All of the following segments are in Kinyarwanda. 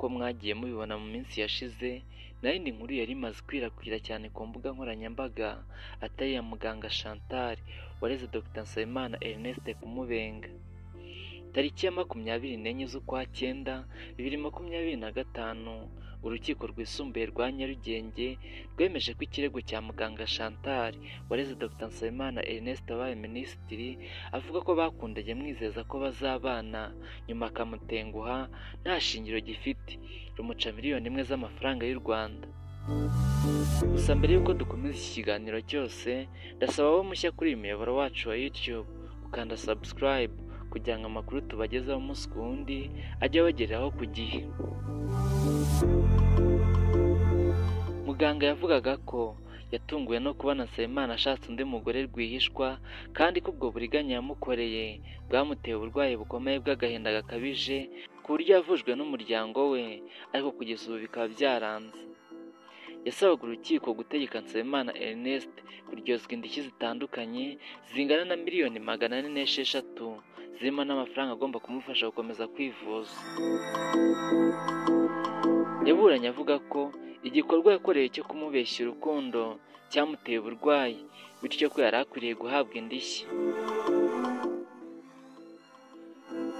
Nk'uko mwagiye mubibona mu minsi yashize, nta yindi nkuru yari imaze ikwirakwira cyane ku mbuga nkoranyambaga atari iya muganga Chantal wareze Dr Nsabimana Ernest kumubenga. Tariki ya 24 z'ukwa 9 2025, Urukiko Rwisumbuye rwa Nyarugenge rwemeje ko ikirego cya muganga Chantal wareze Dr Nsabimana Ernest wabaye minisitiri, avuga ko bakundanye amwizeza ko bazabana nyuma akamutenguha nta shingiro gifite, rumuca miliyoni 1 z'amafaranga y'u Rwanda. Gusa mbere y'uko dukomeza iki kiganiro cyose, ndasaba wowe mushya kuri uyu muyoboro wacu wa YouTube gukanda subscribe kugira ngo amakuru tubagezaho umunsi ku wundi ajye abagereraho ku gihe. Muganga yavugaga ko yatunguwe no kubona Nsabimana ashatse undi mugore rwihishwa, kandi ko ubwo buriganya yamukoreye bwamuteye uburwayi bukomeye bw'agahinda gakabije, ku buryo yavujwe n'umuryango we, ariko kugeza ubu bikaba byaranze. Yasabaga urukiko gutegeka Nsabimana Ernest kuryozwa indishyi zitandukanye zingana na miliyoni 406, zirimo n'amafaranga agomba kumufasha gukomeza kwivuza. Yaburanye avuga ko igikorwa yakoreye cyo kumubeshya urukundo cyamuteye uburwayi, bityo ko yari akwiriye guhabwa indishyi.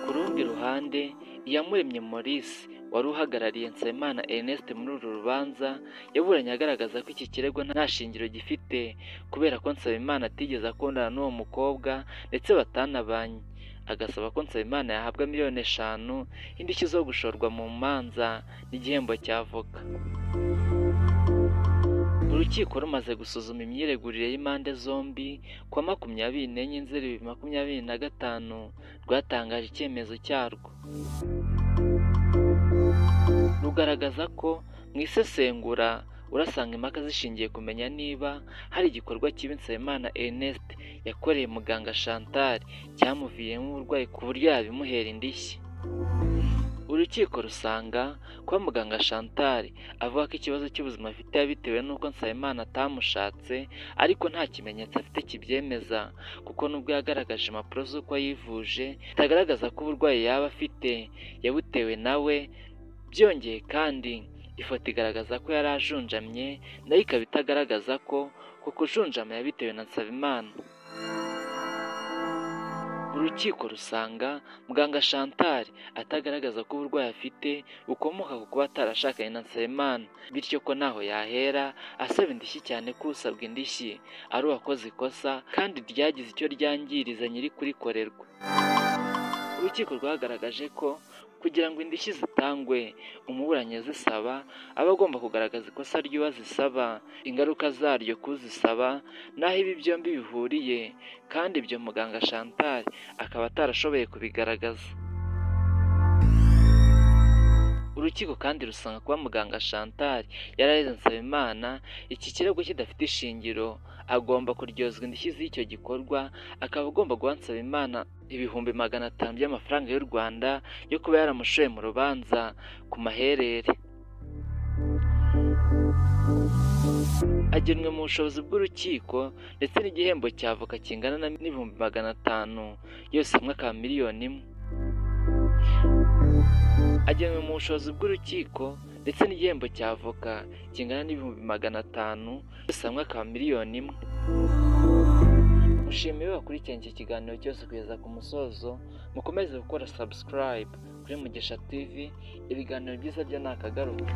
Ku rundi ruhande, Iyamuremye Maurice wari uhagarariye Nsabimana Ernest muri uru rubanza, yaburanye agaragaza ko iki kirego nta shingiro gifite kubera ko Nsabimana atigeze akundana n'uwo mukobwa ndetse batanabanye, agasaba ko Nsabimana yahabwa miliyoni 5 y'indishyi zo gushorwa mu manza n'igihembo cya avoka. Urukiko rumaze gusuzuma imyiregurire y'impande zombi, ku wa 24 Nzeri 2025 rwatangaje icyemezo cyarwo. Rugaragaza ko mu isesengura urasanga impaka zishingiye kumenya niba hari igikorwa kibi Nsabimana Ernest yakoreye muganga Chantal cyamuviriyemo uburwayi ku buryo yabimuhera indishyi. Urukiko rusanga kuba muganga Chantal avuga ko ikibazo cy'ubuzima afite yabitewe n'uko Nsabimana atamushatse, ariko nta kimenyetso afite kibyemeza, kuko nubwo yagaragaje impapuro z'uko yivuje zitagaragaza ko uburwayi yaba afite yabutewe nawe. Byongeye kandi ifoto igaragaza ko yari ajunjamye, nayo ikaba itagaragaza ko kujunjama yabitewe na Nsabimana. Urukiko rusanga muganga Chantal atagaragaza ko uburwayi afite bukomoka ku kuba atarashakanye na Nsabimana, bityo ko ntaho yahera asaba indishyi, cyane ko usabwa indishyi ari uwakoze ikosa kandi ryagize icyo ryangiriza nyiri kurikorerwa. Urukiko rwagaragaje ko kugira ngo indishyi zitangwe, umuburanyi azisaba aba agomba kugaragaza ikosa ry'uwazisaba, ingaruka zaryo kuzisaba, n'aho ibi byombi bihuriye, kandi ibyo muganga Chantal akaba atarashoboye kubigaragaza. Urukiko kandi rusanga kuba muganga Chantal yarareze Nsabimana iki kirego kidafite ishingiro, agomba kuryozwa indishyi z'icyo gikorwa, akaba agomba guha Nsabimana 500,000 by'amafaranga y'u Rwanda yo kuba yaramushoye mu rubanza ku maherere. Agenwe mu bushobozi bw'urukiko ndetse n'igihembo cya avoka kingana n'500,000 yose hamwe akaba miliyoni 1. Agenwe mu bushobozi bw'urukiko ndetse n'igihembo cya avoka kingana n'500,000 yose hamwe akaba miliyoni 1. Mushimiye bakurikiranye iki kiganiro cyose kugeza ku musozo, mukomeze gukora subscribe kuri Mugisha TV, ibiganiro byiza byo ni akagaruka.